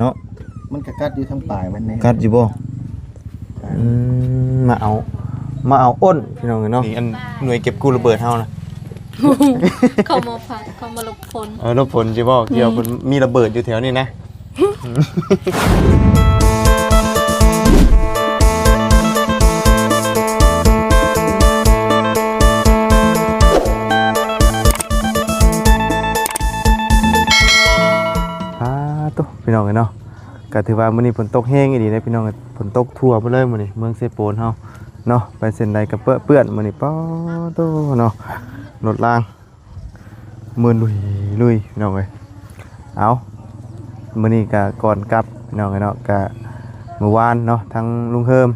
ເນາະ ມັນກໍກັດຢູ່ທາງປາຍມັນນີ້ ກັດຢູ່ບໍ່? ອືມ ມາເອົາ ມາເອົາອ້ນ ພີ່ນ້ອງເອີຍເນາະ ນີ້ອັນໜ່ວຍເກັບກູ້ລະເບີດເຮົານະ ເຂົາມາພັດ ເຂົາມາຫຼົບຝົນ ເອີ ຫຼົບຝົນຊິບໍ່? ອືມ ກ່ຽວເພິ່ນມີລະເບີດຢູ່ແຖວນີ້ນະ. ອາ ໂຕ ພີ່ນ້ອງເອີຍເນາະ ກໍຖືວ່າມື້ນີ້ຝົນຕົກແຮງອີ່ຫຼີເດ້ພີ່ນ້ອງເອີຍ ຝົນຕົກທົ່ວໄປເລີຍມື້ນີ້ ເມືອງເຊໂປນເຮົາເນາະ ໄປເສັ້ນໃດກໍເປື້ອນມື້ນີ້ ປາໂຕເນາະ ລົດລາງ ເມືອນລຸຍໆ ພີ່ນ້ອງເອີຍ. ເອົາ ມື້ນີ້ກະກ່ອນກັບພີ່ນ້ອງເອີຍເນາະ ກະມື້ວານເນາະ ທາງລຸງເຮີມ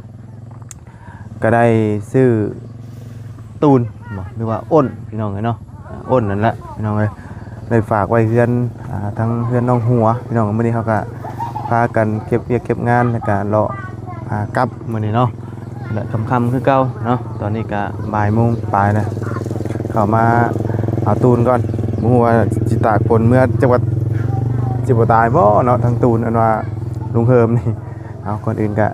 ກະໄດ້ຊື້ຕູນບໍ ຫຼືວ່າອ້ນພີ່ນ້ອງເອີຍເນາະ ອ້ນນັ້ນແຫຼະພີ່ນ້ອງເອີຍ ໄດ້ຝາກໄວ້ເຮືອນ ອ່າ ທາງເຮືອນນ້ອງຫົວພີ່ນ້ອງ. ມື້ນີ້ເຮົາກະພາກັນເກັບວຽກເກັບງານ ແລ້ວກະເລາະ ອ່າ ກັບມື້ນີ້ເນາະ ແລະ ຄ່ຳໆ ຄືເກົ່າເນາະ ຕອນນີ້ກະບ່າຍໂມງປາຍແລ້ວ ເຂົ້າມາເອົາຕູນກ່ອນ ບໍ່ຮູ້ວ່າຊິຕາກຝົນເມືອຈັກວ່າຊິບໍ່ຕາຍບໍ່ເນາະ ທັງຕູນອັນວ່າລຸງເຮີມນີ້. ເອົາ ກ່ອນອື່ນກະ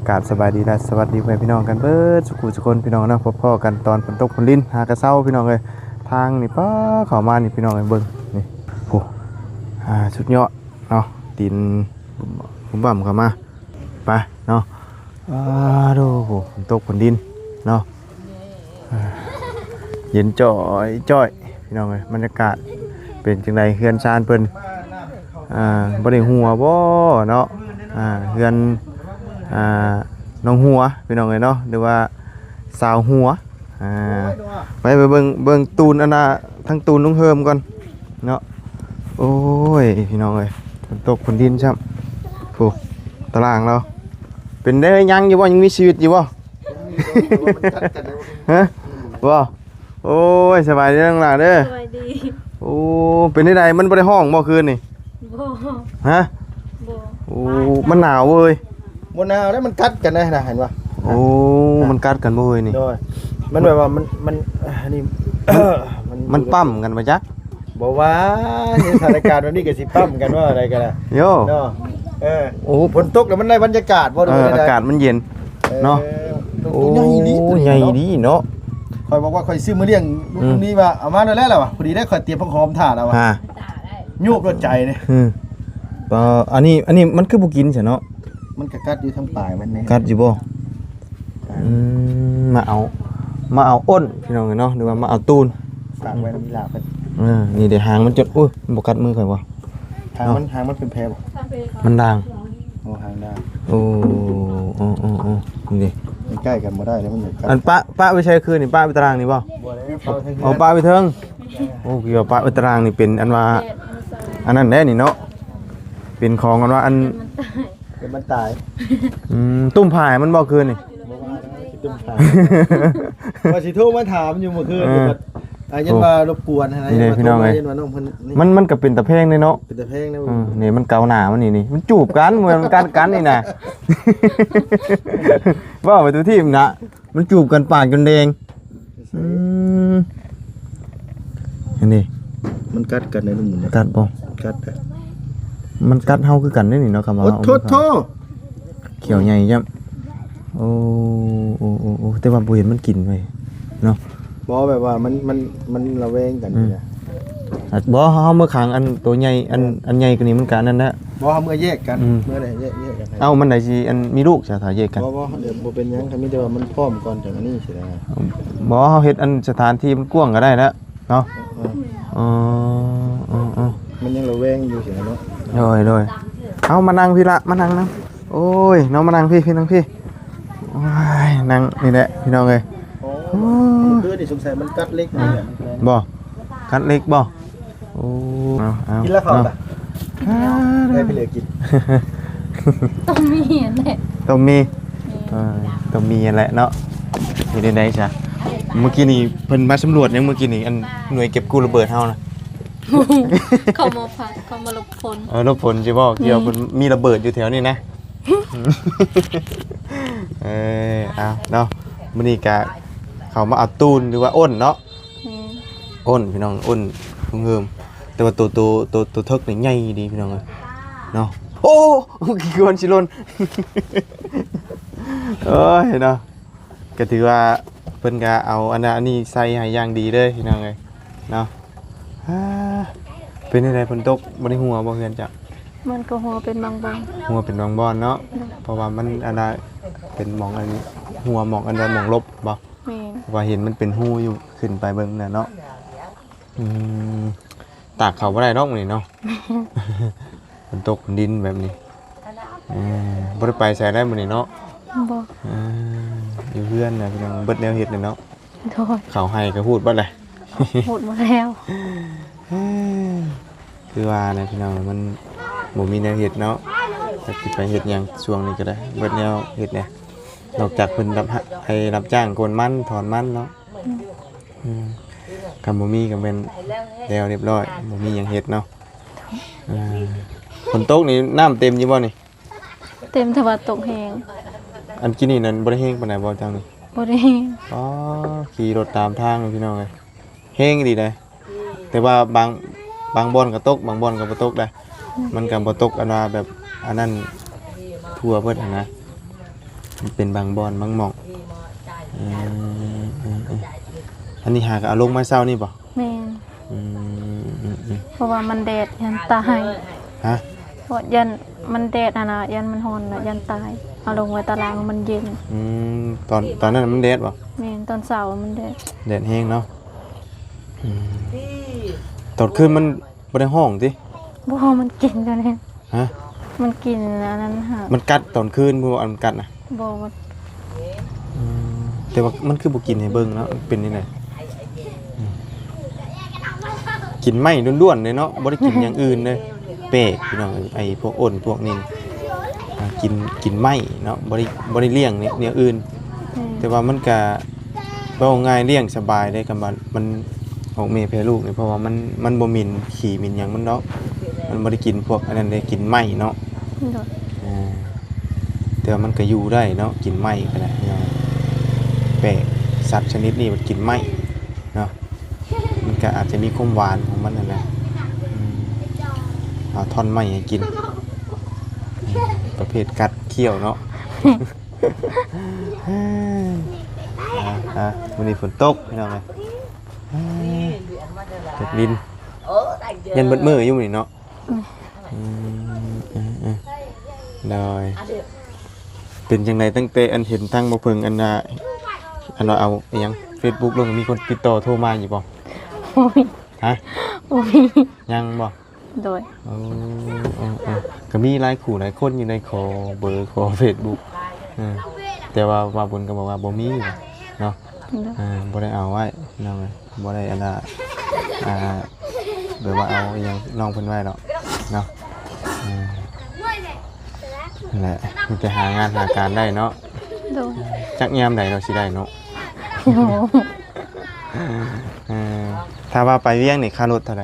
ກາບສະບາຍດີ ແລະ ສະຫວັດດີພໍ່ແມ່ພີ່ນ້ອງກັນເບິດສູ່ຜູ້ສູ່ຄົນພີ່ນ້ອງເນາະ ພົບພໍ້ກັນຕອນຝົນຕົກຝົນລິນຫາກະເຊົາພີ່ນ້ອງເອີຍ. ທາງນີ້ປ້າ ເຂົ້າມານີ້ພີ່ນ້ອງເອີຍ ເບິ່ງນີ້ ໂອ້ ອ່າ ສຸດຍອດ ເນາະ ຕີນບຸ້ມໆ ເຂົ້າມາ ໄປເນາະ. ອາ ໂດ ໂຫ ຝົນຕົກຝົນດິນເນາະ ເຢັນຈ້ອຍໆ ພີ່ນ້ອງເອີຍ. ບັນຍາກາດເປັນຈັ່ງໃດ ເຮືອນຊານເພິ່ນ ອ່າ ບໍ່ໄດ້ຮົ່ວບໍ່ເນາະ ອ່າ ເຮືອນ ອ່າ ນ້ອງຫົວ ພີ່ນ້ອງເອີຍເນາະ ຫຼືວ່າສາວຫົວ. ອ່າ ໄປ ໄປເບິ່ງ ເບິ່ງຕູນ ອັນນ່າ ທັງຕູນລຸງເຮີມກ່ອນເນາະ. ໂອ້ຍ ພີ່ນ້ອງເອີຍ ຝົນຕົກຝົນດິນຊ້ຳ ໂອ້ ຕາລ່າງລາວ ເປັນໄດ້ຍັງຢູ່ບໍ່? ຍັງມີຊີວິດຢູ່ບໍ່? ຮະ? ບໍ່? ໂອ້ຍ ສະບາຍດີນ້ອງຫຼ້າເດີ. ສະບາຍດີ. ໂອ້ ເປັນຈັ່ງໃດ ມັນບໍ່ໄດ້ຮ້ອງບໍ່ຄືນນີ້? ບໍ່. ຮະ? ບໍ່. ໂອ້ ມັນໜາວເວີຍ. ບໍ່ໜາວເດ້ ມັນກັດກັນໄດ໋ນະ ເຫັນບໍ່? ໂອ້ ມັນກັດກັນບໍ່ເວີຍນີ້? ໂດຍ ມັນແບບວ່າມັນ ມັນ ອັນນີ້ ມັນ ມັນປ້ຳກັນບໍ່ຈັກ? ບໍ່ວ່າ ເຫັນສະຖານະການແບບນີ້ກໍຊິປ້ຳກັນວ່າໄດ໋ກໍໄດ້ ໂຍ ເນາະ. ເອີ ໂອ້ ຝົນຕົກແລ້ວມັນໄດ້ບັນຍາກາດບໍ່? ເອີ ອາກາດມັນເຢັນເນາະ. ໂອ້ ໂຕໃຫຍ່ດີ ໂຕໃຫຍ່ດີເນາະ. ຂ້ອຍບອກວ່າຂ້ອຍຊື້ມາລ້ຽງ ອືມ ນີ້ວ່າເອົາມາໂລດແລ້ວ ລະວ່າ ພໍດີໄດ້ຂ້ອຍຕຽມຜັກຫອມຖ້າລະວ່າ ໂຍບໂລດໃຈນີ້. ອືມ ເອີ ອັນນີ້ ອັນນີ້ມັນຄືບໍ່ກິນຊະເນາະ? ມັນກະກັດຢູ່ທາງປາຍມັນນີ້ ກັດຢູ່ບໍ່? ອືມ ມາເອົາ ມາເອົາອ້ນ ພີ່ນ້ອງເອີຍເນາະ ຫຼືວ່າມາເອົາຕູນ ຝາກໄວ້ນຳອີ່ຫຼ້າເພິ່ນ. ເອີ ນີ້ເດ້ ຫາງມັນຈົດ ໂອ້ຍ ບໍ່ກັດມືຂ້ອຍບໍ່? ຫາງມັນ ຫາງມັນເປັນແຜບໍ່? ມັນດ່າງ. ໂອ້ ຫາງດ່າງ. ໂອ້ ໂອ້ ໂອ້ ໂອ້ ນີ້ເດ້ ໃກ້ກັນບໍ່ໄດ້ເດ້ ມັນຢູ່ໃກ້. ອັນປະ ປະໄວ້ໃສຄືນນີ້? ປະໄວ້ຕາລ່າງນີ້ບໍ່? ບໍ່ໄດ້ ເອົາປະໄວ້ເທິງ. ໂອ້ ຄືວ່າປະໄວ້ຕາລ່າງນີ້ເປັນອັນວ່າ ອັນນັ້ນແຫຼະນີ້ເນາະ ເປັນຂອງອັນວ່າ ອັນ ເປັນມັນຕາຍ ອືມ ຕຸ້ມຜ້າມັນບໍ່ຄືນນີ້? ບໍ່ວ່າຊິຕຸ້ມຜ້າ ວ່າຊິໂທມາຖາມຢູ່ມື້ຄືນ ເອີ ນີ້ ອ່າ ຢ້ານວ່າລົບກວນຫັ້ນນະ ນີ້ເດ້ ພີ່ນ້ອງເອີຍ ຢ້ານວ່ານ້ອງເພິ່ນນີ້ ມັນ ມັນກໍເປັນຕາແພງເດ້ເນາະ ເປັນຕາແພງເດ້. ອືມ ນີ້ມັນເກົາໜ້າມັນນີ້ ນີ້ ມັນຈູບກັນ ບໍ່ແມ່ນມັນກັດກັນນີ້ນະ ເວົ້າໄປທຸກທີມນະ. ມັນຈູບກັນປາກຈົນແດງ. ອືມ ອັນນີ້ ມັນກັດກັນໄດ໋ລຸງ ກັດບໍ່? ກັດໄດ໋ ມັນກັດເຮົາຄືກັນເດ້ນີ້ເນາະ ຄຳວ່າ ໂອ້ ໂທ້ ຂຽວໃຫຍ່ຈ້ຳ. ໂອ້ ໂອ້ ໂອ້ ໂອ້ ແຕ່ວ່າບໍ່ເຫັນມັນກິນເວີຍເນາະ. ບໍ່ ແບບວ່າມັນ ມັນ ມັນລະແວງກັນ ອືມ ນີ້ນະ. ບໍ່ ເຮົາ ເຮົາເມືອຂັງອັນໂຕໃຫຍ່ ອັນ ເອີ ອັນໃຫຍ່ກວ່ານີ້ມັນກະອັນນັ້ນແຫຼະ. ບໍ່ ເຮົາເມືອແຍກກັນ ອືມ ເມືອແຍກ ແຍກກັນ. ເອົ້າ ມັນໄດ້ຊິອັນມີລູກຊະ ຖ້າແຍກກັນ? ບໍ່ ບໍ່ ເອີ ບໍ່ເປັນຫຍັງ ຄັນມີແຕ່ວ່າມັນພ້ອມກ່ອນຈັ່ງອັນນີ້ຊິໄດ້. ບໍ່ ເຮົາເຮັດອັນສະຖານທີ່ມັນກວ້າງກໍໄດ້ແລ້ວເນາະ. ເອີ ເອີ ເອີ ມັນຍັງລະແວງຢູ່ຊີ້ນະເນາະ. ໂດຍ ໂດຍ ເອົາ ມານັ່ງພີ້ລະ ມານັ່ງນຳ. ໂອ້ຍ ນ້ອງມານັ່ງພີ້ ພີ່ນັ່ງພີ້. ໂອ້ຍ ນັ່ງນີ້ແຫຼະພີ່ນ້ອງເອີຍ. ໂອ້ ໂອ້ ຄືນີ້ສົງໄສມັນກັດເຫຼັກນີ້ແຫຼະ. ບໍ່ ກັດເຫຼັກບໍ່? ໂອ້ ເອົາ ເອົາ ກິນແລ້ວເຂົ້າ ເອົາ ລະ ອ່າ ໄດ້ໄປເຫຼືອກິນ ຕ້ອງມີຫັ້ນແຫຼະ ຕ້ອງມີ. ເອີ ຕ້ອງມີຫັ້ນແຫຼະເນາະ. ເຮັດແນວໃດຊະ? ເມື່ອກີ້ນີ້ເພິ່ນມາສຳຫຼວດຫຍັງ? ເມື່ອກີ້ນີ້ ອັນໜ່ວຍເກັບກູ້ລະເບີດເຮົານະ ເຂົາມາພັດ ເຂົາມາຫຼົບຝົນ. ເອີ ຫຼົບຝົນຊິບໍ່? ອືມ ກ່ຽວເພິ່ນມີລະເບີດຢູ່ແຖວນີ້ນະ. ເອີ ເອົາເນາະ ມື້ນີ້ກະເຂົາມາເອົາຕູນ ຫຼືວ່າອ້ນເນາະ. ແມ່ນ ອ້ນ ພີ່ນ້ອງ ອ້ນເຫິມໆ ແຕ່ວ່າໂຕ ໂຕ ໂຕ ໂຕເຖິກນີ້ໃຫຍ່ດີພີ່ນ້ອງເອີຍເນາະ. ໂອ້ ຄືຄວນຊິຫຼົ່ນ ໂອ້ຍເນາະ ກໍຖືວ່າເພິ່ນກໍເອົາອັນນັ້ນອັນນີ້ໃສ່ໃຫ້ຢ່າງດີເລີຍພີ່ນ້ອງເອີຍເນາະ. ອາ ເປັນຈັ່ງໃດ ຝົນຕົກບໍ່ໄດ້ຮົ່ວບໍ່ເຮືອນເຈົ້າ? ມັນກໍຮົ່ວເປັນບາງບ່ອນ ຮົ່ວເປັນບາງບ່ອນເນາະ ເນາະ ເພາະວ່າມັນອັນນ່າ ເປັນໝ່ອງອັນຮົ່ວ ໝ່ອງອັນໃດ ໝ່ອງຫຼົບບໍ່? ແມ່ນ ເພາະວ່າເຫັນມັນເປັນຮູຢູ່ ຂຶ້ນໄປເບິ່ງນະເນາະ. ອືມ ຕາກເຂົ້າບໍ່ໄດ້ດອກມື້ນີ້ເນາະ ແມ່ນ ຝົນຕົກດິນແບບນີ້. ເອີ ບໍ່ໄດ້ໄປໃສໄດ້ມື້ນີ້ເນາະ? ບໍ່ ເອີ ຢູ່ເຮືອນນະພີ່ນ້ອງ ເບິດແນວເຮັດແລ້ວເນາະ. ໂດຍ ເຂົ້າໄຮ່ກໍຮູດເບິດແຫຼະ ຮູດໝົດແລ້ວ. ເອີ ຄືວ່ານະພີ່ນ້ອງ ມັນບໍ່ມີແນວເຮັດເນາະ ຈັກຊິໄປເຮັດຫຍັງຊ່ວງນີ້ກໍໄດ້ ເບິດແນວເຮັດແຫຼະ ນອກຈາກເພິ່ນຮັບ ໄປຮັບຈ້າງໂກນມັນ ຖອນມັນເນາະ. ອືມ ອືມ ຄັນບໍ່ມີກໍແມ່ນແລ້ວຮຽບຮ້ອຍ ບໍ່ມີຫຍັງເຮັດເນາະ. ເອີ ຝົນຕົກນີ້ນ້ຳເຕັມຢູ່ບໍ່ນີ້? ເຕັມ ແຕ່ວ່າຕົກແຮງ. ອັນກີ້ນີ້ນັ້ນບໍ່ໄດ້ແຮງປານໃດບໍ່ ທາງນີ້? ບໍ່ໄດ້ແຮງ. ອໍ ຂີ່ລົດຕາມທາງພີ່ນ້ອງເອີຍ ແຮງອີ່ຫຼີໃດ໋ ແຕ່ວ່າບາງ ບາງບ່ອນກໍຕົກ ບາງບ່ອນກໍບໍ່ຕົກໃດ໋. ອືມ ມັນກໍບໍ່ຕົກອັນວ່າແບບອັນນັ້ນທົ່ວເບິດຫັ້ນນະ ມັນເປັນບາງບ່ອນບາງໝ່ອງ. ເອີ ເອີ ເອີ ອັນນີ້ຫາກໍເອົາລົງມາເຊົ້ານີ້ບໍ່? ແມ່ນ. ອືມ ອືມ ອືມ ເພາະວ່າມັນແດດ ຢ້ານຕາຍ. ຮະ? ເພາະຢ້ານມັນແດດຫັ້ນນະ ຢ້ານມັນຮ້ອນນະ ຢ້ານຕາຍ. ເອົາລົງໄວ້ຕາລ່າງມັນເຢັນ. ອືມ ຕອນ ຕອນນັ້ນມັນແດດບໍ່? ແມ່ນ ຕອນເຊົ້າມັນແດດ ແດດແຮງເນາະ. ອືມ ຕອນຄືນມັນບໍ່ໄດ້ຮ້ອງຕິ? ບໍ່ ມັນກິນຕົວນີ້. ຮະ? ມັນກິນອັນນັ້ນຫາ ມັນກັດຕອນຄືນບໍ່ ອັນມັນກັດນະ? ບໍ່ ບໍ່. ອືມ ແຕ່ວ່າມັນຄືບໍ່ກິນໃຫ້ເບິ່ງເນາະ ມັນເປັນຈັ່ງໃດ? ອືມ ກິນໄມ້ລ້ວນໆເດ້ເນາະ ບໍ່ໄດ້ກິນຫຍັງອື່ນເດ້. ແປກພີ່ນ້ອງເອີຍ ໄອ້ພວກອົນພວກນີ້ ອ່າ ກິນ ກິນໄມ້ເນາະ ບໍ່ໄດ້ ບໍ່ໄດ້ລ້ຽງແນວ ແນວອື່ນ. ອືມ ແຕ່ວ່າມັນກະ ເວົ້າງ່າຍລ້ຽງສະບາຍເດ້ ຄຳວ່າມັນອອກແມ່ແຜ່ລູກນີ້ ເພາະວ່າມັນ ມັນບໍ່ໝິ່ນຂີ້ໝິ່ນຫຍັງມັນດອກ ມັນບໍ່ໄດ້ກິນພວກອັນນັ້ນເດ້ ກິນໄມ້ເນາະ. ໂດຍ ເອີ ແຕ່ວ່າມັນກໍຢູ່ໄດ້ເນາະ ກິນໄມ້ກໍໄດ້ເນາະ ແປກ ສັດຊະນິດນີ້ມັນກິນໄມ້ເນາະ ມັນກໍອາດຈະມີຄວາມຫວານຂອງມັນຫັ້ນນະ. ອືມ ເອົາທ່ອນໄມ້ໃຫ້ກິນ ອືມ ປະເພດກັດຂ້ຽວເນາະ. ອ່າ ອ່າ ມື້ນີ້ຝົນຕົກພີ່ນ້ອງເອີຍ ຕົກດິນ ຢ້ານເບິດມື້ຢູ່ມື້ນີ້ເນາະ. ອືມ ອືມ ອືມ ໂດຍ ເປັນຈັ່ງໃດ ຕັ້ງແຕ່ອັນເຫັນທາງບໍ່ເພິ່ງ ອັນ ອ່າ ອັນວ່າເອົາອີ່ຫຍັງ ເຟສບຸກລົງ ມີຄົນຕິດຕໍ່ໂທມາຢູ່ບໍ່? ບໍ່ມີ. ຮະ? ບໍ່ມີ ຍັງບໍ່? ໂດຍ ເອີ ເອີ ເອີ ກໍມີຫຼາຍຄູ່ຫຼາຍຄົນຢູ່ໃນຂໍເບີ ຂໍເຟສບຸກ ເອີ ແຕ່ວ່າບ່າວບຸນກໍບອກວ່າບໍ່ມີເນາະ. ໂດຍ ເອີ ບໍ່ໄດ້ເອົາໄວ້ພີ່ນ້ອງເອີຍ ບໍ່ໄດ້ອັນນ່າ ອ່າ ແບບວ່າເອົາອີ່ຫຍັງນ້ອງເພິ່ນໄວ້ດອກເນາະ. ເອີ ນັ້ນແຫຼະ ມີແຕ່ຫາງານຫາການໄດ້ເນາະ. ໂດຍ ຈັກຍາມໃດເນາະ ຊິໄດ້ເນາະ. ໂອ້ ເອີ ຖ້າວ່າໄປວຽງນີ້ ຄ່າລົດເທົ່າໃດ?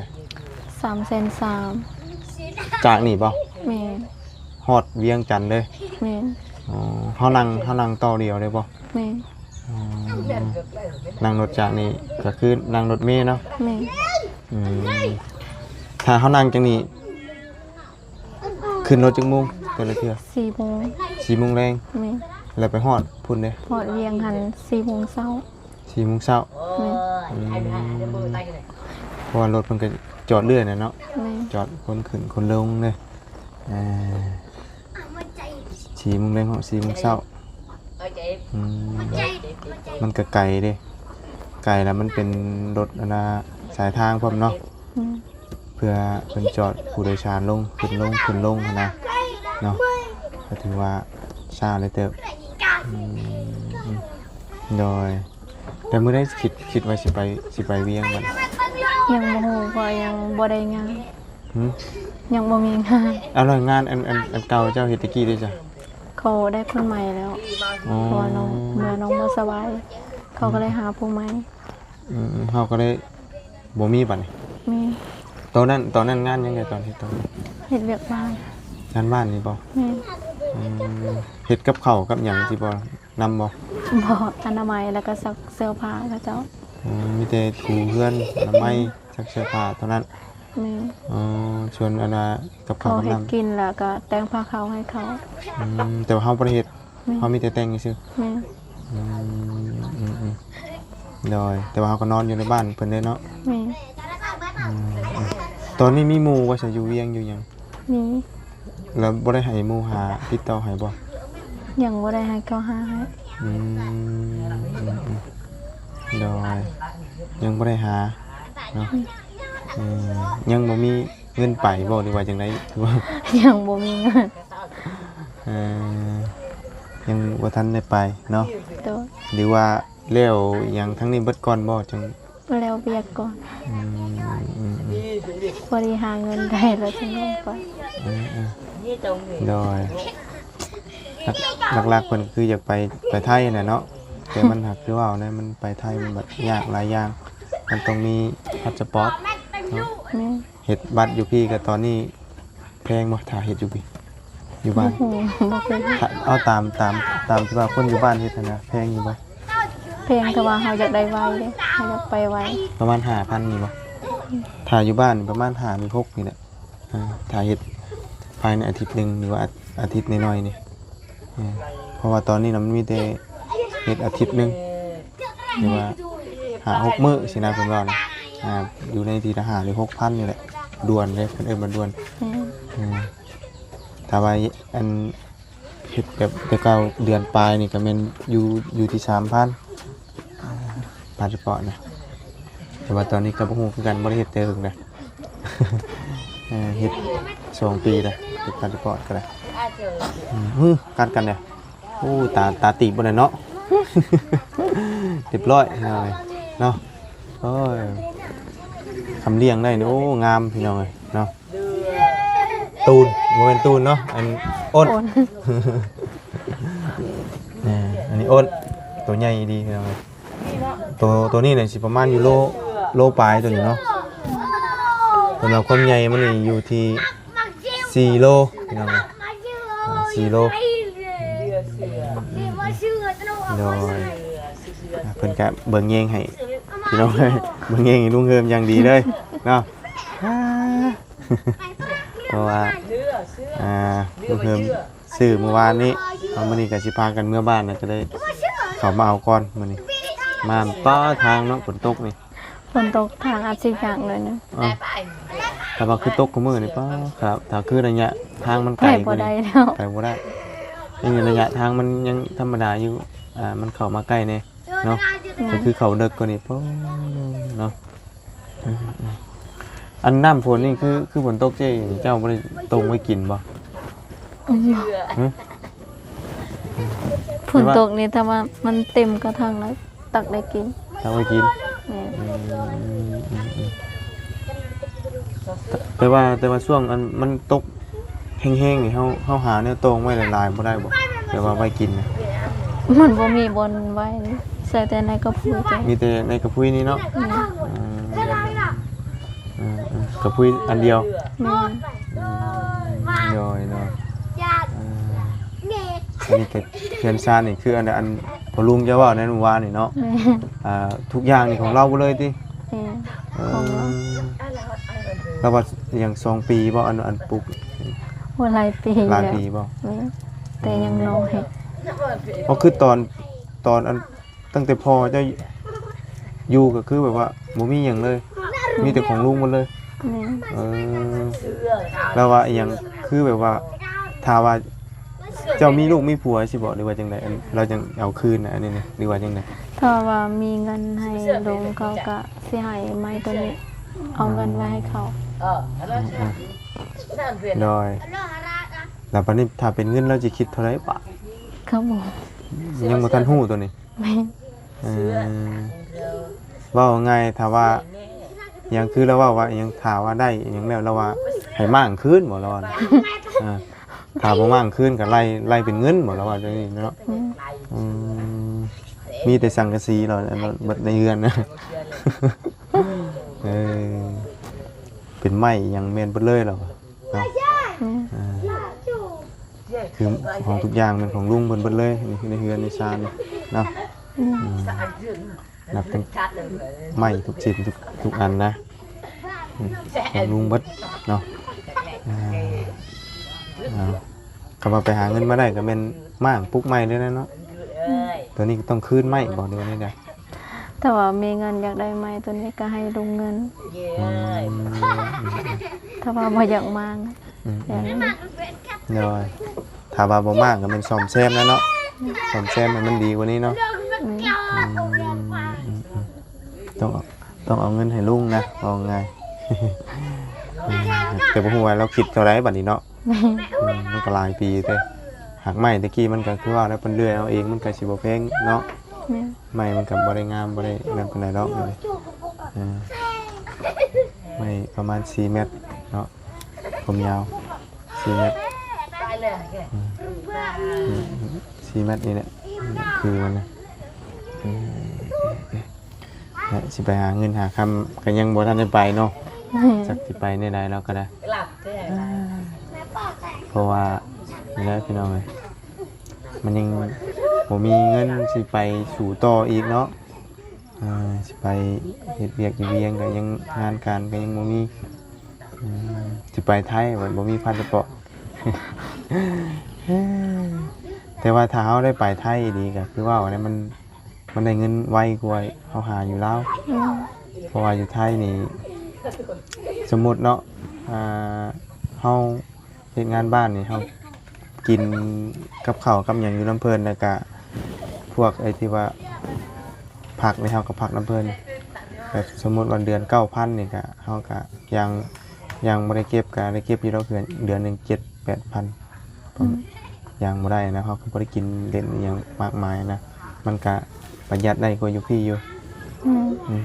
ສາມແສນສາມ. ຈາກນີ້ບໍ່? ແມ່ນ. ຮອດວຽງຈັນເລີຍ? ແມ່ນ. ອໍ ເຮົານັ່ງ ເຮົານັ່ງຕໍ່ດຽວເລີຍບໍ່? ແມ່ນ. ອໍ ນັ່ງລົດຈາກນີ້ກໍຄືນັ່ງລົດເມເນາະ? ແມ່ນ. ອືມ ຖ້າເຮົານັ່ງຈັ່ງນີ້ ຂຶ້ນລົດຈັກໂມງແຕ່ລະເທື່ອ? ສີ່ໂມງ. ສີ່ໂມງແລງ? ແມ່ນ. ແລ້ວໄປຮອດພຸ້ນເດ້? ຮອດວຽງຫັ້ນສີ່ໂມງເຊົ້າ. ສີ່ໂມງເຊົ້າ? ແມ່ນ. ອືມ ເພາະວ່າລົດເພິ່ນກໍຈອດເລື້ອຍນະເນາະ. ແມ່ນ. ຈອດຄົນຂຶ້ນຄົນລົງເດ້. ອ່າ ສີ່ໂມງແລງຮອດສີ່ໂມງເຊົ້າ. ອືມ ມັນກໍໄກເດ້ ໄກແລ້ວມັນເປັນລົດອັນນ່າສາຍທາງພ້ອມເນາະ. ອືມ ເພື່ອເພິ່ນຈອດຜູ້ໂດຍສານລົງ ຂຶ້ນລົງ ຂຶ້ນລົງຫັ້ນນະເນາະ ກໍຖືວ່າຊ້າຫຼາຍເຕີບ. ອືມ ໂດຍ ແຕ່ມື້ໃດຄິດ ຄິດວ່າຊິໄປ ຊິໄປວຽງບັດ? ຍັງບໍ່ຮູ້ ເພາະຍັງບໍ່ໄດ້ງານ. ຫື? ຍັງບໍ່ມີງານ. ເອົາ ແລ້ວງານອັນ ອັນ ອັນເກົ່າເຈົ້າເຮັດແຕ່ກີ້ເດ້ຊະ? ເຂົາໄດ້ຄົນໃໝ່ແລ້ວ. ອໍ ເພາະວ່ານ້ອງ ເມື່ອນ້ອງບໍ່ສະບາຍ ເຂົາກໍເລີຍຫາຜູ້ໃໝ່. ອືມ ເຮົາກໍເລີຍບໍ່ມີບັດນີ້. ມີ. ຕອນນັ້ນ ຕອນນັ້ນງານຫຍັງແດ່ ຕອນເຮັດຕອນ? ເຮັດວຽກບ້ານ. ງານບ້ານນີ້ບໍ່? ແມ່ນ. ອືມ ເຮັດກັບເຂົ້າກັບຫຍັງຊິບໍ່ ນຳບໍ່? ບໍ່ ອະນາໄມ ແລ້ວກໍຊັກເສື້ອຜ້າເຂົາເຈົ້າ. ອືມ ມີແຕ່ຖູເຮືອນ ອະນາໄມ ອືມ ຊັກເສື້ອຜ້າເທົ່ານັ້ນ. ແມ່ນ. ອໍ ສ່ວນອັນວ່າກັບເຂົ້າ ເຂົາເຮັດກິນແລ້ວກໍແຕ່ງພາເຂົ້າໃຫ້ເຂົາ. ອືມ ແຕ່ວ່າເຮົາບໍ່ໄດ້ເຮັດ. ແມ່ນ. ເຮົາມີແຕ່ແຕ່ງຊື່ໆ. ແມ່ນ. ອືມ ອືມ ອືມ ໂດຍ ແຕ່ວ່າເຮົາກໍນອນຢູ່ໃນບ້ານເພິ່ນເດ້ເນາະ. ແມ່ນ. ອືມ ອືມ ຕອນນີ້ມີໝູ່ບໍ່ຊະ ຢູ່ວຽງຢູ່ຫຍັງ? ມີ. ແລ້ວບໍ່ໄດ້ໃຫ້ໝູ່ຫາ ຕິດຕໍ່ໃຫ້ບໍ່? ຍັງບໍ່ໄດ້ໃຫ້ເຂົາຫາໃຫ້. ອືມ ອືມ ອືມ ໂດຍ ຍັງບໍ່ໄດ້ຫາເນາະ. ອືມ ເອີ ຍັງບໍ່ມີເງິນໄປບໍ່ ຫຼືວ່າຈັ່ງໃດ? ຍັງບໍ່ມີເງິນ. ເອີ ຍັງບໍ່ທັນໄດ້ໄປເນາະ. ໂດຍ. ຫຼືວ່າແລ້ວຫຍັງທາງນີ້ເບິດກ່ອນບໍ່ ຈັ່ງ ແລ້ວວຽກກ່ອນ. ອືມ ອືມ ອືມ ພໍດີຫາເງິນໄດ້ແລ້ວຈຶ່ງລົງໄປ. ເອີ ເອີ ໂດຍ ຫຼັກໆ ເພິ່ນຄືຢາກໄປ ໄປໄທຫັ້ນແຫຼະເນາະ ແຕ່ມັນຫາກຄືເວົ້ານະ ມັນໄປໄທມັນແບບຍາກຫຼາຍຢ່າງ ມັນຕ້ອງມີພາສປອດເນາະ. ແມ່ນ. ເຮັດບັດຢູ່ພີ້ກໍຕອນນີ້ ແພງບໍ່ ຖ້າເຮັດຢູ່ພີ້ ຢູ່ບ້ານ? ບໍ່ຮູ້ ບໍ່ເຄີຍເຮັດ. ຖ້າ ເອົາຕາມ ຕາມ ຕາມທີ່ວ່າຄົນຢູ່ບ້ານເຮັດຫັ້ນນະ ແພງຢູ່ບໍ່? ແພງ ແຕ່ວ່າເຮົາຢາກໄດ້ໄວເດ້ ເຮົາຢາກໄປໄວ. ປະມານຫ້າພັນນີ້ບໍ່? ຖ້າຢູ່ບ້ານປະມານຫ້າຫຼືຫົກນີ້ແຫຼະ. ອ່າ ຖ້າເຮັດພາຍໃນອາທິດໜຶ່ງ ຫຼືວ່າອາ ອາທິດໜ້ອຍໆນີ້. ເອີ ເພາະວ່າຕອນນີ້ນະ ມັນມີແຕ່ເຮັດອາທິດໜຶ່ງ ຫຼືວ່າຫ້າຫົກມື້ຊີ້ນະ ເພິ່ນເວົ້ານະ. ອ່າ ຢູ່ໃນທີລະຫ້າຫຼືຫົກພັນນີ້ແຫຼະ ດ່ວນເດ້ ເພິ່ນເອີ້ນວ່າດ່ວນ. ອືມ ເອີ ຖ້າວ່າອັນເຮັດແບບແຕ່ເກົ່າເດືອນປາຍນີ້ກໍແມ່ນຢູ່ ຢູ່ທີ່ສາມພັນ ພາສປອດນະ. ແຕ່ວ່າຕອນນີ້ກໍບໍ່ຮູ້ຄືກັນ ບໍ່ໄດ້ເຮັດແຕ່ເຫິງນະ. ເອີ ເຮັດສອງປີແລ້ວ ເຮັດພາສປອດກໍໄດ້. ອືມ ຫື ກັດກັນເດ້. ໂອ້ ຕາ ຕາຕີບບໍ່ໄດ້ເນາະ. ຮຽບຮ້ອຍເນາະ. ໂອ້ຍ ຄຳລ້ຽງໄດ້ນີ້ ໂອ້ ງາມພີ່ນ້ອງເອີຍເນາະ. ຕູນ ບໍ່ແມ່ນຕູນເນາະ ອັນ ໂອນ ໂອນ. ເອີ ອັນນີ້ໂອນ ໂຕໃຫຍ່ດີພີ່ນ້ອງເອີຍ. ໂຕ ໂຕນີ້ນີ້ຊິປະມານຢູ່ໂລ ໂລປາຍໂຕນີ້ເນາະ. ສຳລັບຄວາມໃຫຍ່ມັນນີ້ຢູ່ທີ່ສີ່ໂລພີ່ນ້ອງເອີຍ ອ່າ ສີ່ໂລ. ໂດຍ ອ່າ ເພິ່ນກະເບິ່ງແຍງໃຫ້ພີ່ນ້ອງເອີຍ ເບິ່ງແຍງໃຫ້ລຸງເຮີມຢ່າງດີເລີຍເນາະ. ເພາະວ່າ ອ່າ ລູກເຮີມຊື້ມື້ວານນີ້ ເອົາ ມື້ນີ້ກໍຊິພາກັນເມືອບ້ານ ແລ້ວກໍໄດ້ເຂົ້າມາເອົາກ່ອນມື້ນີ້. ມາ ປ້າ ທາງເນາະ ຝົນຕົກນີ້ ຝົນຕົກທາງອາດຊິຍາກໜ້ອຍໜຶ່ງ. ເອີ ຖ້າວ່າຄືຕົກຄູ່ມື້ນີ້ ປ້າ ຄັບ ຖ້າຄືໄລຍະທາງມັນໄກ ໄປບໍ່ໄດ້ແລ້ວ ໄປບໍ່ໄດ້. ນີ້ໄລຍະທາງມັນຍັງທຳມະດາຢູ່ ອ່າ ມັນເຂົ້າມາໃກ້ແດ່ເນາະ. ແມ່ນ. ກໍຄືເຂົ້າເດິກກວ່ານີ້ ປ້າ ເນາະ. ອືມ ອືມ ອັນນ້ຳຝົນນີ້ຄື ຄືຝົນຕົກເຈ້ ເຈົ້າບໍ່ໄດ້ຕົງໄວ້ກິນບໍ່? ອືມ ຫຶ? ຝົນຕົກນີ້ ແຕ່ວ່າມັນເຕັມກະຖັງແລ້ວ ຕັກໄດ້ກິນ ຕັກໄວ້ກິນ. ແມ່ນ. ອືມ ອືມ ອືມ ແຕ່ ແຕ່ວ່າ ແຕ່ວ່າຊ່ວງອັນມັນຕົກ ແຮງໆນີ້ ເຮົາ ເຮົາຫາແນວຕອງໄວ້ຫຼາຍໆບໍ່ໄດ້ບໍ່? ແບບວ່າໄວ້ກິນນະ. ມັນບໍ່ມີບ່ອນໄວ້ ໃສ່ແຕ່ໃນກະພຸ້ຍ. ມີແຕ່ໃນກະພຸ້ຍນີ້ເນາະ? ແມ່ນ. ອືມ ອືມ ອືມ ກະພຸ້ຍອັນດຽວ. ແມ່ນ. ອືມ ໂດຍ ໂດຍ. ອ່າ ອັນນີ້ກະເຮືອນຊານນີ້ ຄືອັນ ອັນພໍ່ລຸງເຈົ້າເວົ້າໃນມື້ວານນີ້ເນາະ. ແມ່ນ. ອ່າ ທຸກຢ່າງນີ້ຂອງລາວເບິດເລີຍຕິ? ແມ່ນ. ເອີ ຂອງລາວ ລາວວ່າຫຍັງ ສອງປີບໍ່ ອັນ ອັນປຸກ? ໂອ້ ຫຼາຍປີ ຫຼາຍປີບໍ່? ແມ່ນ ແຕ່ຍັງນ້ອຍ. ອໍ ຄືຕອນ ຕອນອັນ ຕັ້ງແຕ່ພໍ່ເຈົ້າຢູ່ກໍຄືແບບວ່າບໍ່ມີຫຍັງເລີຍ ມີແຕ່ຂອງລຸງໝົດເລີຍ? ແມ່ນ. ເອີ ລາວວ່າອີ່ຫຍັງ ຄືແບບວ່າ ຖ້າວ່າ ເຈົ້າມີລູກມີຜົວຊິບໍ ຫຼືວ່າຈັ່ງໃດ? ອັນ ລາວຈັ່ງເອົາຄືນນະ ອັນນີ້ນະ ຫຼືວ່າຈັ່ງໃດ? ຖ້າວ່າມີເງິນໃຫ້ລຸງເຂົາກະຊິໃຫ້ໄມ້ໂຕນີ້ ເອົາເງິນໄວ້ໃຫ້ເຂົາ. ອືມ ອືມ ໂດຍ. ແລ້ວບັດນີ້ຖ້າເປັນເງິນລາວຊິຄິດເທົ່າໃດບາດ? ກໍບໍ່ ຍັງບໍ່ທັນຮູ້ໂຕນີ້. ແມ່ນ. ເອີ ເວົ້າງ່າຍ ຖ້າວ່າຫຍັງ ຄືລາວເວົ້າວ່າຫຍັງ ຖ້າວ່າໄດ້ຫຍັງແລ້ວ ລາວວ່າໃຫ້ມ້າງຄືນບໍ ລາວວ່າ. ເອີ ຖ້າບໍ່ມ້າງຄືນກໍໄລ່ ໄລ່ເປັນເງິນບໍ ລາວວ່າຈັ່ງຊີ້ເນາະ. ອືມ ອືມ ມີແຕ່ສັງກະສີລາວ ອັນນັ້ນເບິດໃນເຮືອນນະ. ເອີ ເປັນໄມ້ຫຍັງແມ່ນເບິດເລີຍລາວວ່າ. ເນາະ. ອືມ ອ່າ ຄືຂອງທຸກຢ່າງແມ່ນຂອງລຸງເພິ່ນເບິດເລີຍ ໃນ ໃນເຮືອນໃນຊານເນາະ. ອືມ ອືມ ນັບຕັ້ງໄມ້ທຸກຊິ້ນ ທຸກ ທຸກອັນນະ. ອືມ ຂອງລຸງເບິດເນາະ. ອ່າ ເອົາ ຄຳວ່າໄປຫາເງິນມາໄດ້ກໍແມ່ນມ້າງປຸກໃໝ່ເລີຍນະເນາະ. ອືມ ໂຕນີ້ກໍຕ້ອງຄືນໃໝ່ບໍ່ ຫຼືວ່າແນວໃດ? ຖ້າວ່າມີເງິນຢາກໄດ້ໃໝ່ ໂຕນີ້ກໍໃຫ້ລຸງເງິນ. ອືມ ຖ້າວ່າບໍ່ຢາກມ້າງ. ອືມ ແມ່ນ ໂດຍ ຖ້າວ່າບໍ່ມ້າງກໍແມ່ນສ້ອມແຊມແລ້ວເນາະ. ອືມ ສ້ອມແຊມໃຫ້ມັນດີກວ່ານີ້ເນາະ. ແມ່ນ ອືມ ອືມ ອືມ ຕ້ອງ ຕ້ອງເອົາເງິນໃຫ້ລຸງນະ ເວົ້າງ່າຍ. ອືມ ແຕ່ບໍ່ຮູ້ວ່າລາວຄິດເທົ່າໃດບັດນີ້ເນາະ. ແມ່ນ ອືມ ມັນກໍຫຼາຍປີເດ້. ຫາກໄມ້ແຕ່ກີ້ມັນກໍຄືວ່າແລ້ວ ເພິ່ນເລື່ອຍເອົາເອງ ມັນກໍຊິບໍ່ແພງເນາະ. ແມ່ນ ໄມ້ມັນກໍບໍ່ໄດ້ງາມ ບໍ່ໄດ້ນັ້ນປານໃດດອກ. ເອີ ໄມ້ປະມານສີ່ແມັດເນາະ ຄວາມຍາວສີ່ແມັດ. ອືມ ອືມ ສີ່ແມັດນີ້ແຫຼະ ຄືມັນນະ. ອືມ ແລະ ຊິໄປຫາເງິນຫາຄຳກໍຍັງບໍ່ທັນໄດ້ໄປເນາະ. ຈັກຊິໄປແນວໃດລາວກໍໄດ້ ເພາະວ່ານີ້ແຫຼະພີ່ນ້ອງເອີຍ ມັນຍັງບໍ່ມີເງິນຊິໄປສູ້ຕໍ່ອີກເນາະ. ເອີ ຊິໄປເຮັດວຽກຢູ່ວຽງກໍຍັງ ງານການກໍຍັງບໍ່ມີ. ອືມ ຊິໄປໄທບັດບໍ່ມີພາສປອດ. ແຕ່ວ່າຖ້າເຮົາໄດ້ໄປໄທອີ່ຫຼີກໍຄືເວົ້າແຫຼະ ມັນ ມັນໄດ້ເງິນໄວກວ່າເຮົາຫາຢູ່ລາວ. ອືມ ເພາະວ່າຢູ່ໄທນີ້ ສົມມຸດເນາະ ອ່າ ເຮົາເຮັດງານບ້ານນີ້ ເຮົາກິນກັບເຂົ້າກັບຫຍັງຢູ່ນຳເພິ່ນ ແລ້ວກະພວກໄອ້ທີ່ວ່າພັກນີ້ ເຮົາກໍພັກນຳເພິ່ນ. ແບບສົມມຸດວ່າເດືອນເກົ້າພັນນີ້ ກະ ເຮົາກະຍັງ ຍັງບໍ່ໄດ້ເກັບ ກະໄດ້ເກັບຢູ່ດອກ ເດືອນ ເດືອນໜຶ່ງເຈັດແປດພັນ. ອືມ ຍັງບໍ່ໄດ້ນະ ເຮົາກໍບໍ່ໄດ້ກິນເຫຼັ້ນອີ່ຫຍັງມາກມາຍນະ ມັນກະປະຢັດໄດ້ກວ່າຢູ່ພີ້ຢູ່. ອືມ ອືມ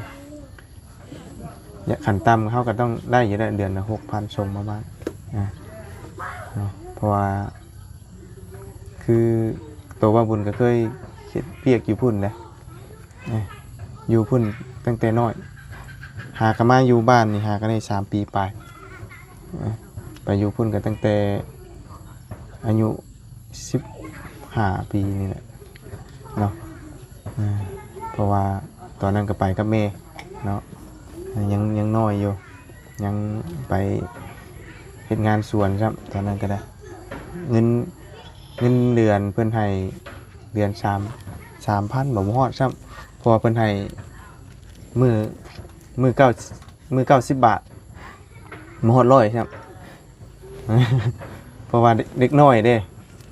ຢ່າ ຂັ້ນຕ່ຳເຮົາກໍຕ້ອງໄດ້ຢູ່ແລ້ວ ເດືອນລະຫົກພັນ ສົ່ງມາບ້ານ ອາ ເນາະ. ເພາະວ່າຄືໂຕບ່າວບຸນກໍເຄີຍເຮັດວຽກຢູ່ພຸ້ນເດ້ ເອີ ຢູ່ພຸ້ນຕັ້ງແຕ່ນ້ອຍ ຫາກໍມາຢູ່ບ້ານນີ້ ຫາກໍໄດ້ສາມປີປາຍ. ເອີ ໄປຢູ່ພຸ້ນກໍຕັ້ງແຕ່ອາຍຸສິບຫ້າປີນີ້ແຫຼະເນາະ. ເອີ ເພາະວ່າຕອນນັ້ນກໍໄປກັບແມ່ເນາະ ຍັງ ຍັງນ້ອຍຢູ່ ຍັງໄປເຮັດງານສວນຊ້ຳ ຕອນນັ້ນກໍໄດ້. ເງິນ ເງິນເດືອນເພິ່ນໃຫ້ເດືອນສາມ ສາມພັນບໍ່ ບໍ່ຮອດຊ້ຳ ເພາະວ່າເພິ່ນໃຫ້ມື້ ມື້ເກົ້າ ມື້ເກົ້າສິບບາດ ບໍ່ຮອດຮ້ອຍຊ້ຳ. ເພາະວ່າເດັກ ເດັກນ້ອຍເດ້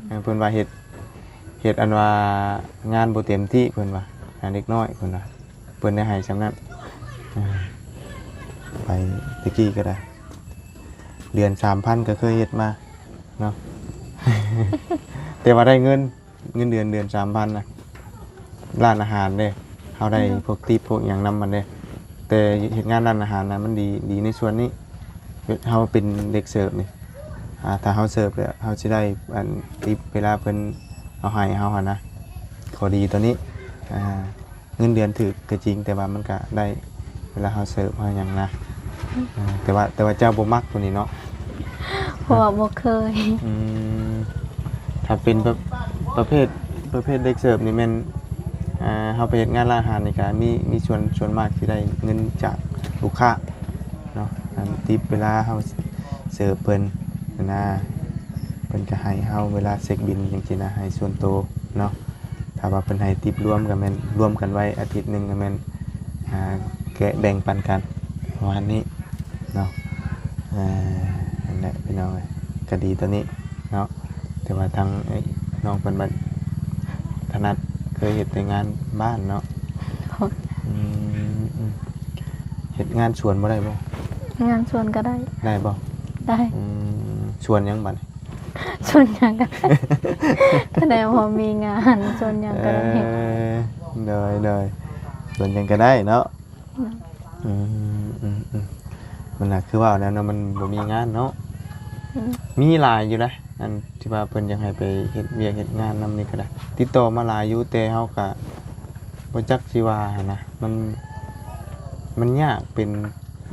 ເອີ ເພິ່ນວ່າເຮັດ ເຮັດອັນວ່າງານບໍ່ເຕັມທີ່ ເພິ່ນວ່າ ງານເດັກນ້ອຍ ເພິ່ນວ່າ ເພິ່ນໄດ້ໃຫ້ສ່ຳນັ້ນ. ເອີ ໄປແຕ່ກີ້ກໍໄດ້ ເດືອນສາມພັນກໍເຄີຍເຮັດມາເນາະ ແຕ່ວ່າໄດ້ເງິນ ເງິນເດືອນ ເດືອນສາມພັນນະ ຮ້ານອາຫານເດ້ ເຮົາໄດ້ ອືມ ພວກຕິບພວກຫຍັງນຳມັນເດ້. ແຕ່ເຮັດງານຮ້ານອາຫານນະ ມັນດີ ດີໃນສ່ວນນີ້ ເຮົາເປັນເດັກເສີບນີ້ ອ່າ ຖ້າເຮົາເສີບແລ້ວ ເຮົາຊິໄດ້ອັນຕິບເວລາເພິ່ນເອົາໃຫ້ເຮົາຫັ້ນນະ ຂໍ້ດີຕົວນີ້ ອ່າ ເງິນເດືອນຖືກກໍຈິງ ແຕ່ວ່າມັນກະໄດ້ເວລາເຮົາເສີບເຮົາຫຍັງນະ. ເອີ ແຕ່ວ່າ ແຕ່ວ່າເຈົ້າບໍ່ມັກຕົວນີ້ເນາະ ເພາະວ່າບໍ່ເຄີຍ. ອືມ ຖ້າເປັນປະ ປະເພດ ປະເພດເດັກເສີບນີ້ແມ່ນ ອ່າ ເຮົາໄປເຮັດງານຮ້ານອາຫານນີ້ກະມີ ມີສ່ວນ ສ່ວນມາກຊິໄດ້ເງິນຈາກລູກຄ້າເນາະ ອັນຕິບເວລາເຮົາເສີບເພິ່ນຫັ້ນນະ ເພິ່ນກະໃຫ້ເຮົາເວລາເຊັກບິນຈັ່ງຊີ້ນະ ໃຫ້ສ່ວນໂຕເນາະ. ຖ້າວ່າເພິ່ນໃຫ້ຕິບລວມກໍແມ່ນລວມກັນໄວ້ອາທິດໜຶ່ງກໍແມ່ນ ອ່າ ແກະແບ່ງປັນກັນປະມານນີ້ເນາະ. ເອີ ນັ້ນແຫຼະພີ່ນ້ອງເອີຍ ກໍດີຕົວນີ້ເນາະ. ແຕ່ວ່າທາງ ເອີ ນ້ອງເພິ່ນບັດຖະໜັດເຄີຍເຮັດແຕ່ງານບ້ານເນາະ. ໂດຍ. ອືມ ເຮັດງານສວນບໍ່ໄດ້ບໍ່? ງານສວນກໍໄດ້. ໄດ້ບໍ່? ໄດ້. ອືມ ສວນຫຍັງບັດ? ສ່ວນຫຍັງກໍໄດ້ ຄະແນນພໍມີງານ ສ່ວນຫຍັງກໍໄດ້. ເອີ ໂດຍ ໂດຍ ສ່ວນຫຍັງກໍໄດ້ເນາະ. ອືມ ອືມ ອືມ ມັນນະ ຄືວ່າແລ້ວເນາະ ມັນບໍ່ມີງານເນາະ. ອືມ ມີຫຼາຍຢູ່ນະ ອັນທີ່ວ່າເພິ່ນຢາກໃຫ້ໄປເຮັດວຽກເຮັດງານນຳນີ້ກໍໄດ້ ຕິດຕໍ່ມາຫຼາຍຢູ່ ແຕ່ເຮົາກໍບໍ່ຈັກຊິວ່າຫັ້ນນະ ມັນ ມັນຍາກ ເປັນ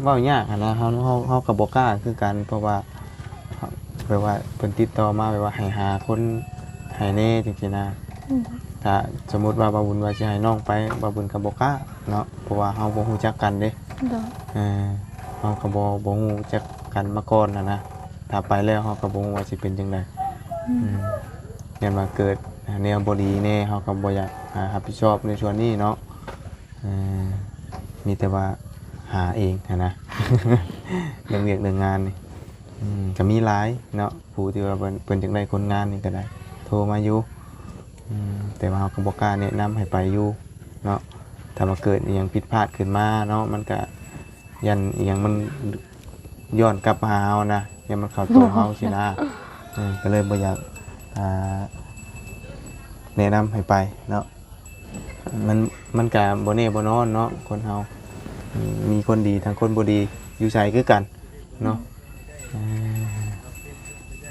ເວົ້າຍາກຫັ້ນນະ ເຮົາ ເຮົາ ເຮົາກໍບໍ່ກ້າຄືກັນ ເພາະວ່າ ແບບວ່າເພິ່ນຕິດຕໍ່ມາ ແບບວ່າໃຫ້ຫາຄົນໃຫ້ແດ່ຈັ່ງຊີ້ນະ. ອືມ ຖ້າສົມມຸດວ່າບ່າວບຸນວ່າຊິໃຫ້ນ້ອງໄປ ບ່າວບຸນກໍບໍ່ກ້າເນາະ ເພາະວ່າເຮົາບໍ່ຮູ້ຈັກກັນເດ້. ໂດຍ. ເອີ ເຮົາກໍບໍ່ ບໍ່ຮູ້ຈັກກັນມາກ່ອນຫັ້ນນະ ຖ້າໄປແລ້ວເຮົາກໍບໍ່ຮູ້ວ່າຊິເປັນຈັ່ງໃດ. ອືມ ອືມ ຢ້ານວ່າເກີດແນວບໍ່ດີແດ່ ເຮົາກໍບໍ່ຢາກ ອາ ຮັບຜິດຊອບໃນສ່ວນນີ້ເນາະ. ເອີ ມີແຕ່ວ່າຫາເອງຫັ້ນນະ ເລື່ອງວຽກເລື່ອງງານນີ້. ອືມ ກໍມີຫຼາຍເນາະ ຜູ້ທີ່ວ່າເພິ່ນ ເພິ່ນຢາກໄດ້ຄົນງານນີ້ກໍໄດ້ ໂທມາຢູ່. ອືມ ແຕ່ວ່າເຮົາກໍບໍ່ກ້າແນະນຳໃຫ້ໄປຢູ່ເນາະ ຖ້າວ່າເກີດອີ່ຫຍັງຜິດພາດຂຶ້ນມາເນາະ ມັນກະຢ້ານອີ່ຫຍັງມັນຍ້ອນກັບມາຫາເຮົານະ ຢ້ານມັນເຂົ້າຕົວເຮົາຊີ້ນະ. ເອີ ກໍເລີຍບໍ່ຢາກ ອ່າ ແນະນຳໃຫ້ໄປເນາະ. ມັນ ມັນກະບໍ່ແນ່ບໍ່ນອນເນາະ ຄົນເຮົາ ອືມ ມີຄົນດີທັງຄົນບໍ່ດີຢູ່ໃສຄືກັນເນາະ. ເອີ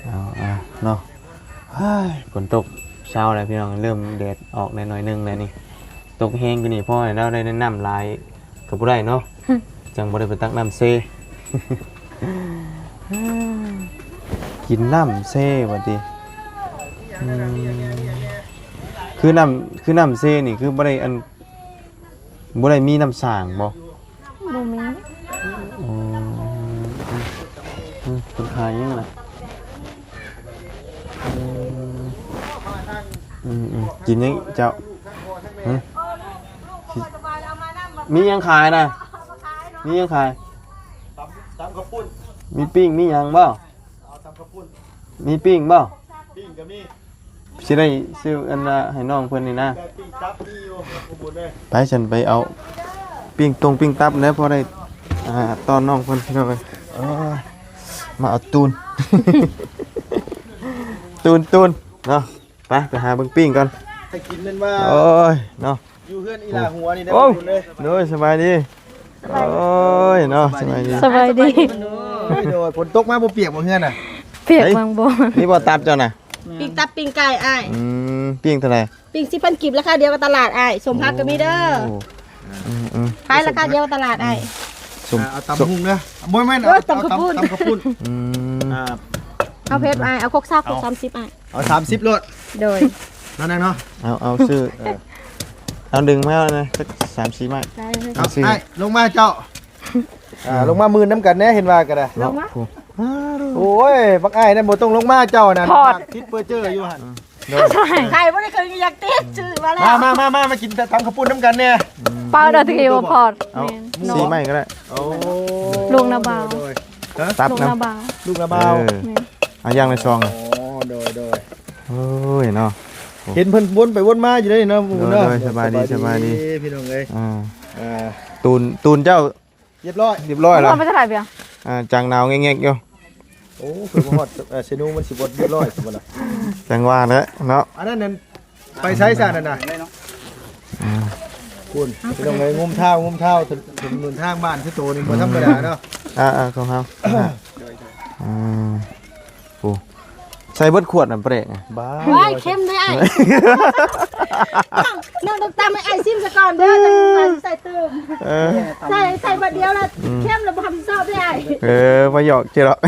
ເອົາ ເອົາເນາະ ເຮີ້ຍ ຝົນຕົກເຊົ້າແລ້ວພີ່ນ້ອງ ເລີ່ມແດດອອກແດ່ໜ້ອຍໜຶ່ງແລ້ວນີ້. ຕົກແຮງກວ່ານີ້ ພໍໃຫ້ລາວໄດ້ນ້ຳຫຼາຍກໍບໍ່ໄດ້ເນາະ ຈັ່ງບໍ່ໄດ້ໄປຕັກນ້ຳເຊ ກິນນ້ຳເຊບັດນີ້. ອືມ ຄືນ້ຳ ຄືນ້ຳເຊນີ້ຄືບໍ່ໄດ້ອັນ ບໍ່ໄດ້ມີນ້ຳສ້າງບໍ່? ບໍ່ມີ. ອໍ ເພິ່ນຂາຍຫຍັງລະ? ອືມ ອືມໆ ກິນຫຍັງເຈົ້າ? ຫຶ ມີຫຍັງຂາຍນະ? ມີຫຍັງຂາຍ? ຕຳ ຕຳເຂົ້າປຸ້ນ ມີປີ້ງມີຫຍັງບໍ່? ເອົາຕຳເຂົ້າປຸ້ນ ມີປີ້ງບໍ່? ປີ້ງກໍມີ. ຊິໄດ້ຊື້ອັນລະໃຫ້ນ້ອງເພິ່ນນີ້ນະ ໄດ້ປີ້ງຕັບມີຢູ່ ຂອບຄຸນເດີ. ໄປ ຊັ້ນໄປເອົາປີ້ງຕົງປີ້ງຕັບແດ່ ພໍໄດ້ ອ່າ ຕ້ອນນ້ອງເພິ່ນ ພີ່ນ້ອງເອີຍ. ເອີ ມາເອົາຕູນ ຕູນ ຕູນເນາະ. ໄປ ໄປຫາເບິ່ງປີ້ງກ່ອນ ໃຫ້ກິນແມ່ນວ່າ ໂອ້ຍເນາະ ຢູ່ເຮືອນອີຫຼ້າຫົວນີ້ໄດ້ ໂອ້ຍ ບຸນເລີຍ. ໂດຍ ສະບາຍດີ. ໂອ້ຍເນາະ ສະບາຍດີ ສະບາຍດີ. ໂດຍ ໂດຍ ຝົນຕົກມາບໍ່ປຽກບໍ່ເຮືອນນະ? ປຽກບາງບ່ອນ. ນີ້ບໍ່ຕັບເຈົ້ານະ? ປີ້ງຕັບປີ້ງໄກ່ອ້າຍ. ອືມ ປີ້ງເທົ່າໃດ? ປີ້ງສິບພັນກີບ ລາຄາດຽວກັບຕະຫຼາດອ້າຍ. ສົມຜັກກໍມີເດີ. ໂອ້ ອືມໆ ຂາຍລາຄາດຽວກັບຕະຫຼາດອ້າຍ. ສົມ ອ່າ ເອົາຕຳບັກຫຸ່ງເດີ. ບໍ່ແມ່ນ ເອີ ເອົາ ຕຳເຂົ້າປຸ້ນ ຕຳເຂົ້າປຸ້ນ. ອືມ ອ່າ ເອົາເຜັດອ້າຍ ເອົາຄົກຊາວ ຄົກສາມສິບອ້າຍ. ເອົາສາມສິບໂລດ. ໂດຍ ເນາະນາງເນາະ. ເອົາ ເອົາຊື້ ເອີ ເອົາດຶງມາແດ່ ຈັກສາມສີ່ໄມ້. ໄດ້ເລີຍ. ເອົາ ຊື້ ອ້າຍ ລົງມາເຈົ້າ. ອ່າ ອືມ ລົງມາໝື່ນນຳກັນແດ່ ເຫັນວ່າກໍໄດ້ເນາະ. ໂອ້ຍ ບັກອ້າຍນັ້ນບໍ່ຕ້ອງລົງມາ ເຈົ້ານັ້ນຕິດເປີເຈີຢູ່ຫັ້ນ. ໂດຍ ໄຂ່ບໍ່ໄດ້ເຄີຍຢາກຕິດ ຊື້ມາແລ້ວ. ມາ ມາ ມາ ມາກິນຕຳເຂົ້າປຸ້ນນຳກັນແດ່. ອືມ ປາດາຕະກີບໍ່ພອດ. ເອົາ ແມ່ນ ສີ່ໄມ້ກໍໄດ້. ໂອ້ ລູກນາບ່າວ. ໂດຍ ໂດຍ ຮະ ຕັບນຳ ລູກນາບ່າວ ລູກນາບ່າວ. ເອີ ແມ່ນ ເອົາຢ່າງລະຊອງ. ອໍ ໂດຍ ໂດຍ. ໂອ້ຍເນາະ ເຫັນເພິ່ນວົນໄປວົນມາຢູ່ເດ້ເນາະ. ໂດຍ ໂດຍ ສະບາຍດີ ສະບາຍດີ ສະບາຍດີພີ່ນ້ອງເອີຍ. ອ່າ ອ່າ ຕູນ ຕູນເຈົ້າ ຮຽບຮ້ອຍ ຮຽບຮ້ອຍແລ້ວ. ໄປເທົ່າໃດເບຍ? ອ່າ ຈັ່ງໜາວແງກໆຢູ່. ໂອ້ ຄືບໍ່ຮອດ ເອີ ເຊໂນມັນຊິບໍ່ຮຽບຮ້ອຍຊັ້ນບໍ່ລະ? ຈັ່ງວ່າແຫຼະເນາະ. ອັນນັ້ນນັ້ນ ໄປໃສຊະນັ້ນນະ? ອ່າ ພຸ້ນ ພີ່ນ້ອງເອີຍ ງຸ້ມທ້າວ ງຸ້ມທ້າວ ຖະໜົນທາງບ້ານຄືໂຕນີ້ບໍ່ທຳມະດາເນາະ. ອ່າໆ ຂອງເຮົາ. ອ່າ ໂອ້ ໃສ່ເບິດຂວດນະປະແດກນະ. ບ້າ ໂອ້ຍ ເຄັມເດ້ອ້າຍ. ນ້ອງ ນ້ອງຕ້ອງຕຳໃຫ້ອ້າຍຊິມສະກ່ອນເດີ ຈັ່ງວ່າຊິໃສ່ຕື່ມ. ເອີ ໃສ່ ໃສ່ບາດດຽວລະ ອືມ ເຄັມລະບໍ່ຮັບຜິດຊອບເດ້ອ້າຍ. ເອີ ບໍ່ຫຍອກເຈົ້າດອກ.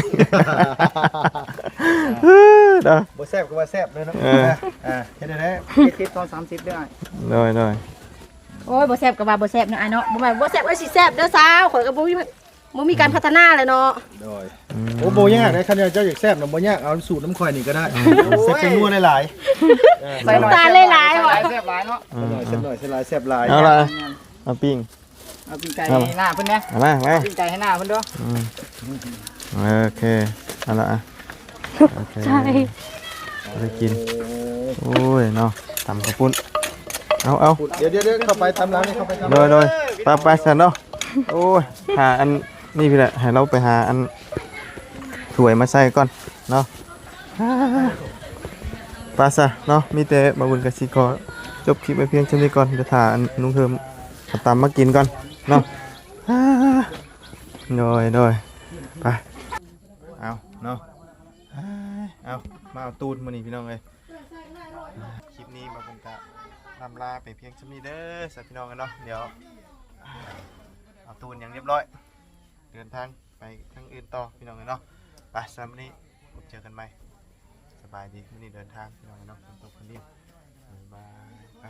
ເອີ ເນາະ ບໍ່ແຊບກໍວ່າແຊບເດີເນາະ. ເອີ ອ່າ ເຮັດໄດ້ ເຈັດສິບຕໍ່ສາມສິບເດີອ້າຍ. ໂດຍ ໂດຍ. ໂອ້ຍ ບໍ່ແຊບກໍວ່າບໍ່ແຊບເນາະອ້າຍເນາະ. ບໍ່ແມ່ນບໍ່ແຊບ ເອີຍ ຊິແຊບເດີສາວ ຂ້ອຍກໍບໍ່ມີ ບໍ່ມີການ ອືມ ພັດທະນາແຫຼະເນາະ. ໂດຍ. ອືມ ໂອ້ ບໍ່ຍາກເດ້ ຄັນວ່າເຈົ້າຢາກແຊບນະ ບໍ່ຍາກ ເອົາສູດນຳຂ້ອຍນີ້ກໍໄດ້. ອືມ ໃສ່ແປ້ງນົວຫຼາຍໆ ເອີ ໃສ່ນ້ຳຕານຫຼາຍໆ ແຊບຫຼາຍເນາະ. ອືມ ໃສ່ໜ້ອຍ ໃສ່ຫຼາຍ ແຊບຫຼາຍ. ເອົາລະ ເອົາປີ້ງ ເອົາປີ້ງໄກ່ໃຫ້ນ້າເພິ່ນແດ່. ເອົາມາ ມາ ປີ້ງໄກ່ໃຫ້ນ້າເພິ່ນເດີ. ອືມ ໂອເຄ ເອົາລະ ອ່ະ ໂອເຄ ໃສ່ ໄດ້ກິນ. ໂອ້ຍເນາະ ຕຳເຂົ້າປຸ້ນ. ເອົາ ເອົາ ດຽວ ດຽວ ດຽວ ເຂົ້າໄປຕາມຫຼັງ ເຂົ້າໄປຕາມຫຼັງ. ໂດຍ ໂດຍ ໄປ ໄປຊັ້ນເນາະ. ໂອ້ຍ ຫາອັນນີ້ພີ້ແຫຼະ ໃຫ້ລາວໄປຫາອັນຖ້ວຍມາໃສ່ກ່ອນເນາະ. ໄປຊະເນາະ ມີແຕ່ບ່າວບຸນກໍຊິຂໍຈົບຄລິບໄວ້ພຽງສ່ຳນີ້ກ່ອນ. ດຽວຖ້າອັນລຸງເທີມເອົາຕຳມາກິນກ່ອນເນາະ. ໂດຍ ໂດຍ ໄປ. ເອົາເນາະ ເອົາ ມາເອົາຕູນມື້ນີ້ພີ່ນ້ອງເອີຍ. ຄລິບນີ້ບ່າວບຸນກະລ່ຳລາໄປພຽງສ່ຳນີ້ເດີ ສະພີ່ນ້ອງເນາະ. ດຽວເອົາຕູນຫຍັງຮຽບຮ້ອຍ ເດີນທາງໄປທາງອື່ນຕໍ່ພີ່ນ້ອງເອີຍເນາະ. ໄປ ສຳລັບມື້ນີ້ພົບເຈີກັນໃໝ່. ສະບາຍດີ. ມື້ນີ້ເດີນທາງພີ່ນ້ອງເນາະ ຝົນຕົກ ບາຍບາຍ ໄປ.